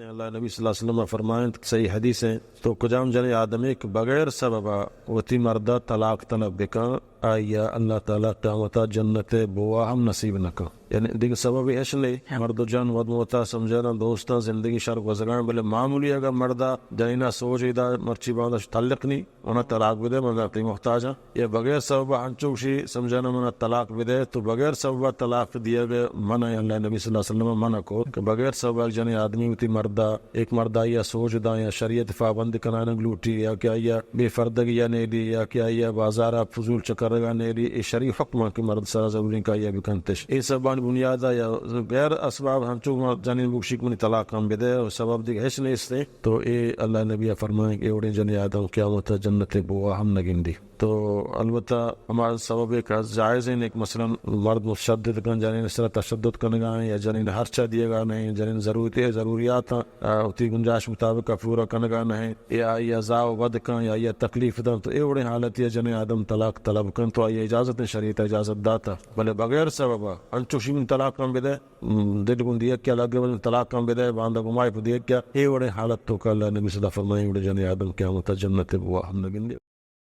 اللہ نبی صلی اللہ علیہ وسلم فرمائنت، صحیح حدیث ہیں، تو کجام جنیں آدمے کہ بغیر سبب وتی مردا طلاق طلب بکن، آیا اللہ تعالی قیامتا جنت بوا ہم نصیب نہ کن۔ یعنی دیگہ سبب ہیچ نہیں۔ مرد و جن ود موتا سمجھنا دوستاں زندگی شر گزران، بلے معمولی اگر مردا جنینا سوچ ادا مرچی باندش تعلق نہیں، منا طلاق بدے، من تئی محتاج ہاں۔ یا بغیر سبب انچو گوشی سمجھنا منا طلاق بدے، تو بغیر سبب طلاق دیگ منع، اللہ نبی صلی اللہ علیہ وسلم منع کو کہ بغیر سبب جنیں آدمی وتی مردا، ایک مردا یا سوچ دا یا شریعت پابند کنانگ لوٹی یا کہ آیا بے پردگی یا نیلی یا کہ آیا بازارا فضول چکرگا نیلی، اے شرعی حکم کہ مرد سرا ضروری کہ آیا بکنتش۔ اے سببانی بنیادا یا غیر اسباب ہنچو جنین بگشی کہ منی طلاق ہم بدے و سبب دیگہ ہچ نیستے، تو اے اللہ نبی فرمائیں کہ اے وڑیں جنیں آدم قیامت جنت بوا ہم نگندی۔ تو البتہ ہما سبب ایک جائز ہیں، ایک مثلاً مرد متشدد کن، جنین سرا تشدد کنگا ہیں یا جنین ہرچا دیگا نہیں، جنین ضرورت ہے، ضروریات ہیں، آ، وتی گنجائش مطابق پورا کنگا نہیں، یا آئی عذاب و بد کن یا آئی تکلیف دن، تو اے وڑیں حالت یا جنیں آدم طلاق طلب کن تو آئی اجازت ہیں، شریعت اجازت داتا، بلے بغیر سبب انچوشی من طلاق کن بدے، م، دل گون دیگ کہ لگے من طلاق کن بدے، باندا گمائے پہ دیگ کہ اے وڑیں حالت تو کہ اللہ نبی صلی اللہ فرمائیں وڑیں جنیں آدم قیامت جنت بوا ہم نگندے۔